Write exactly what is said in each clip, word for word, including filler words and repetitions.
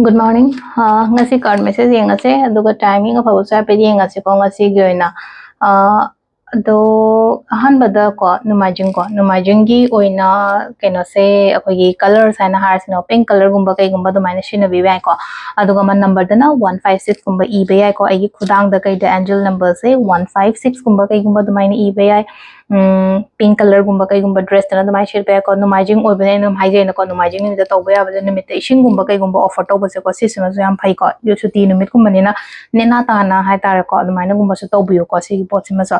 Good morning. ꯑꯥ, ꯉꯁꯤ card message ꯌꯦꯡꯉꯁꯦ, ꯑꯗꯨꯒ timing ꯑꯐꯕꯁꯨ ꯍꯥꯏꯐꯦꯠ ꯌꯦꯡꯉꯁꯤꯀꯣ ꯉꯁꯤꯒꯤ ꯑꯣꯏꯅ꯫ ꯑꯥ, ꯑꯗꯣ ꯑꯍꯥꯟꯕꯗꯀꯣ, ꯅꯣꯡꯃꯥꯏꯖꯤꯡꯀꯣ, ꯅꯣꯡꯃꯥꯏꯖꯤꯡꯒꯤ ꯑꯣꯏꯅ ꯀꯩꯅꯣꯁꯦ, ꯑꯩꯈꯣꯏꯒꯤ colours ꯍꯥꯏꯅ ꯍꯥꯏꯔꯁꯤꯅꯦ, pink colourꯒꯨꯝꯕ ꯀꯩꯒꯨꯝꯕ ꯑꯗꯨꯃꯥꯏꯅ ꯁꯤꯖꯤꯟꯅꯕꯤꯕ ꯌꯥꯏꯀꯣ꯫ ꯑꯗꯨꯒ ꯑꯃ numberꯗꯅ one five sixꯀꯨꯝꯕ ꯏꯕ ꯌꯥꯏꯀꯣ꯫ ꯑꯩꯒꯤ ꯈꯨꯗꯥꯡꯗ ꯀꯩꯗ angel numberꯁꯦ one five sixꯀꯨꯝꯕ ꯀꯩꯒꯨꯝꯕ ꯑꯗꯨꯃꯥꯏꯅ ꯏꯕ ꯌꯥꯏ꯫ ꯎꯝ, pink colourꯒꯨꯝꯕ ꯀꯩꯒꯨꯝꯕ dressꯇꯅ ꯑꯗꯨꯃꯥꯏꯅ ꯁꯦꯠꯄ ꯌꯥꯏꯀꯣ꯫ ꯅꯣꯡꯃꯥꯏꯖꯤꯡ ꯑꯣꯏꯕꯅꯤꯅ ꯑꯩꯅ ꯑꯗꯨꯝ ꯍꯥꯏꯖꯩꯅꯀꯣ, ꯅꯣꯡꯃꯥꯏꯖꯤꯡ ꯅꯨꯃꯤꯠꯇ ꯇꯧꯕ ꯌꯥꯕꯁꯦ, ꯅꯨꯃꯤꯠꯇ ꯏꯁꯤꯡꯒꯨꯝꯕ ꯀꯩꯒꯨꯝꯕ offer ꯇꯧꯕꯁꯦꯀꯣ, ꯁꯤꯁꯤꯃꯁꯨ ꯌꯥꯝ ꯐꯩꯀꯣ꯫ ꯑꯗꯨ ꯁꯨꯇꯤ ꯅꯨꯃꯤꯠꯀꯨꯝꯕꯅꯤꯅ ꯅꯦꯅꯥ ꯇꯥꯅ ꯍꯥꯏꯇꯥꯔꯦꯀꯣ, ꯑꯗꯨꯃꯥꯏꯅꯒꯨꯝꯕꯁꯨ ꯇꯧꯕꯤꯌꯨꯀꯣ ꯁꯤꯒꯤ ꯄꯣꯠꯁꯤꯃꯁꯨ꯫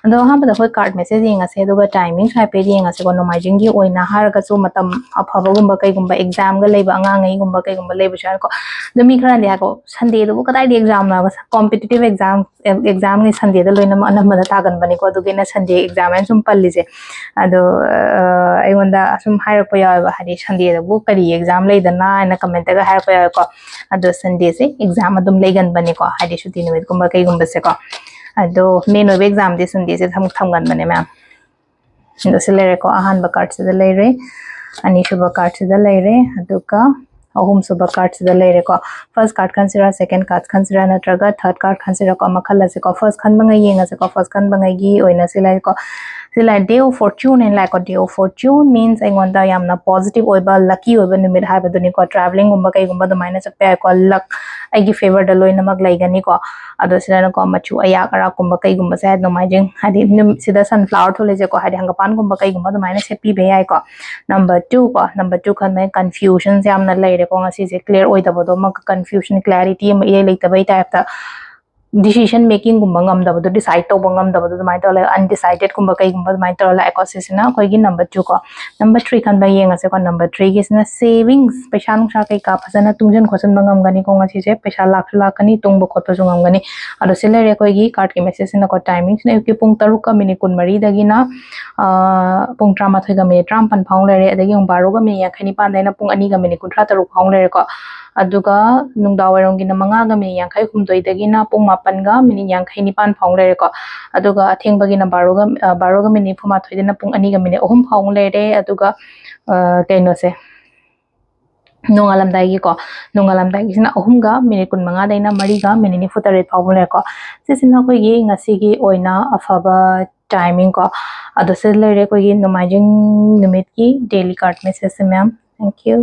ꯑꯗꯣ ꯑꯍꯥꯟꯕꯗ ꯑꯩꯈꯣꯏ card message ꯌꯦꯡꯉꯁꯦ, ꯑꯗꯨꯒ timingꯁꯨ ꯍꯥꯏꯐꯦꯠ ꯌꯦꯡꯉꯁꯦꯀꯣ꯫ ꯅꯣꯡꯃꯥꯏꯖꯤꯡꯒꯤ ꯑꯣꯏꯅ ꯍꯥꯏꯔꯒꯁꯨ ꯃꯇꯝ ꯑꯐꯕꯒꯨꯝꯕ ꯀꯩꯒꯨꯝꯕ, examꯒ ꯂꯩꯕ ꯑꯉꯥꯡꯉꯩꯒꯨꯝꯕ ꯀꯩꯒꯨꯝꯕ ꯂꯩꯕꯁꯨ ꯌꯥꯏꯀꯣ꯫ ꯑꯗꯣ ꯃꯤ ꯈꯔꯅꯗꯤ ꯍꯥꯏꯀꯣ, "Sundayꯗꯨꯕꯨ ꯀꯗꯥꯏꯗ examꯅꯣ?" Competitive exam, examꯒꯤ Sundayꯗ ꯂꯣꯏꯅꯃꯛ ꯑꯅꯝꯕꯅ ꯇꯥꯒꯟꯕꯅꯤꯀꯣ, ꯑꯗꯨꯒꯤ ꯑꯩꯅ Sunday exam ꯍꯥꯏꯅ ꯁꯨꯝ ꯄꯜꯂꯤꯁꯦ꯫ ꯑꯗꯣ, ꯑ, ꯑꯩꯉꯣꯟꯗ ꯁꯨꯝ ꯍꯥꯏꯔꯛꯄ ꯌꯥꯎꯋꯦꯕ, ꯍꯥꯏꯗꯤ, "Sundayꯗꯕꯨ ꯀꯔꯤ exam ꯂꯩꯗꯅ?" ꯍꯥꯏꯅ commentꯇꯒ ꯍꯥꯏꯔꯛꯄ ꯌꯥꯎꯋꯦꯀꯣ꯫ ꯑꯗꯣ Sundayꯁꯦ exam ꯑꯗꯨꯝ ꯂꯩꯒꯟꯕꯅꯦꯀꯣ, ꯍꯥꯏꯗꯤ ꯁꯨꯇꯤ ꯅꯨꯃꯤꯠꯀꯨꯝꯕ ꯀꯩꯒꯨꯝꯕꯁꯦꯀꯣ꯫ ꯑꯗꯣ main ꯑꯣꯏꯕ examꯗꯤ Sundayꯁꯦ ꯊꯝ-, ꯊꯝꯒꯟꯕꯅꯦ ꯃꯌꯥꯝ꯫ ꯑꯗꯣ ꯁꯤ ꯂꯩꯔꯦꯀꯣ, ꯑꯍꯥꯟꯕ cardꯁꯤꯗ ꯂꯩꯔꯦ, ꯑꯅꯤꯁꯨꯕ cardꯁꯤꯗ ꯂꯩꯔꯦ, ꯑꯗꯨꯒ ꯑꯍꯨꯝꯁꯨꯕ cardꯁꯤꯗ ꯂꯩꯔꯦꯀꯣ꯫ First card ꯈꯟꯁꯤꯔꯥ, second card ꯈꯟꯁꯤꯔꯥ, ꯅꯠꯇ꯭ꯔꯒ third card ꯈꯟꯁꯤꯔꯥꯀꯣ? ꯑꯃ ꯈꯜꯂꯁꯤꯀꯣ꯫ First ꯈꯟꯕꯉꯩ ꯌꯦꯡꯉꯁꯤꯀꯣ꯫ First ꯈꯟꯕꯉꯩꯒꯤ ꯑꯣꯏꯅ ꯁꯤ ꯂꯥꯛꯑꯦꯀꯣ꯫ ꯁꯤ ꯂꯥꯛꯑꯦ, day of fortune ꯍꯥꯏꯅ ꯂꯥꯛꯑꯦꯀꯣ꯫ Day of fortune means ꯑꯩꯉꯣꯟꯗ ꯌꯥꯝꯅ positive ꯑꯣꯏꯕ, lucky ꯑꯣꯏꯕ ꯅꯨꯃꯤꯠ ꯍꯥꯏꯕꯗꯨꯅꯤꯀꯣ꯫ Travelingꯒꯨꯝꯕ ꯀꯩꯒꯨꯝꯕ ꯑꯗꯨꯃꯥꯏꯅ ꯆꯠꯄ ꯌꯥꯏꯀꯣ꯫ Luck ꯑꯩꯒꯤ favourꯗ ꯂꯣꯏꯅꯃꯛ ꯂꯩꯒꯅꯤꯀꯣ꯫ ꯑꯗꯣ ꯁꯤꯗꯅꯀꯣ, ꯃꯆꯨ ꯑꯌꯥꯛ ꯑꯔꯥꯛꯀꯨꯝꯕ ꯀꯩꯒꯨꯝꯕꯁꯦ ꯅꯣꯡꯃꯥꯏꯖꯤꯡ, ꯍꯥꯏꯗꯤ ꯅꯨꯃꯤꯠꯁꯤꯗ sunflower ꯊꯣꯛꯂꯛꯏꯁꯦꯀꯣ, ꯍꯥꯏꯗꯤ ꯍꯪꯒꯄꯥꯟꯒꯨꯝꯕ ꯀꯩꯒꯨꯝꯕ ꯑꯗꯨꯃꯥꯏꯅ ꯁꯦꯠꯄꯤꯕ ꯌꯥꯏꯀꯣ꯫ Number two ꯀꯣ, number two ꯈꯟꯕꯅ confusionꯁꯦ ꯌꯥꯝꯅ ꯂꯩꯔꯦꯀꯣ ꯉꯁꯤꯁꯦ, clear ꯑꯣꯏꯗꯕꯗꯣ ꯑꯃ, confusion, clarity ꯑꯃ ꯏꯔꯩ ꯂꯩꯇꯕꯩ typeꯇ, decision makingꯒꯨꯝꯕ ꯉꯝꯗꯕꯗꯣ, decide ꯇꯧꯕ ꯉꯝꯗꯕꯗꯣ ꯑꯗꯨꯃꯥꯏꯅ ꯇꯧꯔ ꯂꯩ, undecidedꯀꯨꯝꯕ ꯀꯩꯒꯨꯝꯕ ꯑꯗꯨꯃꯥꯏꯅ ꯇꯧꯔ ꯂꯥꯛꯑꯦꯀꯣ꯫ ꯁꯤꯁꯤꯅ ꯑꯩꯈꯣꯏꯒꯤ number two ꯀꯣ꯫ Number three ꯈꯟꯕ ꯌꯦꯡꯉꯁꯦꯀꯣ꯫ Number threeꯒꯤꯁꯤꯅ savings, ꯄꯩꯁꯥ ꯅꯨꯡꯁꯥ ꯀꯩꯀꯥ ꯐꯖꯅ ꯇꯨꯡꯁꯤꯟ ꯈꯣꯠꯆꯤꯟꯕ ꯉꯝꯒꯅꯤꯀꯣ ꯉꯁꯤꯁꯦ, ꯄꯩꯁꯥ ꯂꯥꯛꯁꯨ ꯂꯥꯛꯀꯅꯤ, ꯇꯨꯡꯕ ꯈꯣꯠꯄꯁꯨ ꯉꯝꯒꯅꯤ꯫ ꯑꯗꯣ ꯁꯤ ꯂꯩꯔꯦ ꯑꯩꯈꯣꯏꯒꯤ cardꯀꯤ messageꯁꯤꯅꯀꯣ꯫ Timingꯁꯤꯅ ꯑꯌꯨꯛꯀꯤ ꯄꯨꯡ ꯇꯔꯨꯛꯀ minute ꯀꯨꯟꯃꯔꯤꯗꯒꯤꯅ, ꯑꯥ, ꯄꯨꯡ ꯇꯔꯥꯃꯥꯊꯣꯏꯒ minute ꯇꯔꯥꯃꯥꯄꯟ ꯐꯥꯎ ꯂꯩꯔꯦ, ꯑꯗꯒꯤ ꯑꯃꯨꯛ ꯕꯥꯔꯣꯒ minute ꯌꯥꯡꯈꯩ ꯅꯤꯄꯥꯟꯗꯩꯅ ꯄꯨꯡ ꯑꯅꯤꯒ minute ꯀꯨꯟꯊ꯭ꯔꯥ ꯇꯔꯨꯛ ꯐꯥꯎ ꯂꯩꯔꯦꯀꯣ꯫ ꯑꯗꯨꯒ ꯅꯨꯡꯗꯥꯡ ꯋꯥꯏꯔꯝꯒꯤꯅ ꯃꯉꯥꯒ minute ꯌꯥꯡꯈꯩ ꯍꯨꯝꯗꯣꯏꯗꯒꯤꯅ ꯄꯨꯡ ꯃꯥꯄꯟꯒ minute ꯌꯥꯡꯈꯩ ꯅꯤꯄꯥꯟ ꯐꯥꯎ ꯂꯩꯔꯦꯀꯣ꯫ ꯑꯗꯨꯒ ꯑꯊꯦꯡꯕꯒꯤꯅ ꯕꯥꯔꯣꯒ, ꯑ, ꯕꯥꯔꯣꯒ minute ꯅꯤꯐꯨ ꯃꯥꯊꯣꯏꯗꯩꯅ ꯄꯨꯡ ꯑꯅꯤꯒ minute ꯑꯍꯨꯝ ꯐꯥꯎ ꯂꯩꯔꯦ꯫ ꯑꯗꯨꯒ, ꯑ, ꯀꯩꯅꯣꯁꯦ, ꯅꯣꯡꯉꯥꯜꯂꯝꯗꯥꯏꯒꯤꯀꯣ, ꯅꯣꯡꯉꯥꯜꯂꯝꯗꯥꯏꯒꯤꯁꯤꯅ ꯑꯍꯨꯝꯒ ꯃꯤꯅꯤꯠ ꯀꯨꯟꯃꯉꯥꯗꯩꯅ ꯃꯔꯤꯒ ꯃꯤꯅꯤꯠ ꯅꯤꯐꯨ ꯇꯔꯦꯠ ꯐꯥꯎꯕ ꯂꯩꯔꯦꯀꯣ꯫ ꯁꯤꯁꯤꯅ ꯑꯩꯈꯣꯏꯒꯤ ꯉꯁꯤꯒꯤ ꯑꯣꯏꯅ ꯑꯐꯕ ꯇꯥꯏꯃꯤꯡ ꯀꯣ꯫ ꯑꯗꯣ ꯁꯤ ꯂꯩꯔꯦ ꯑꯩꯈꯣꯏꯒꯤ ꯅꯣꯡꯃꯥꯏꯖꯤꯡ ꯅꯨꯃꯤꯠꯀꯤ ꯗꯦꯂꯤ ꯀꯥꯔꯠ ꯃꯦꯁꯦꯖꯁꯦ ꯃꯌꯥꯝ꯫ Thank you꯫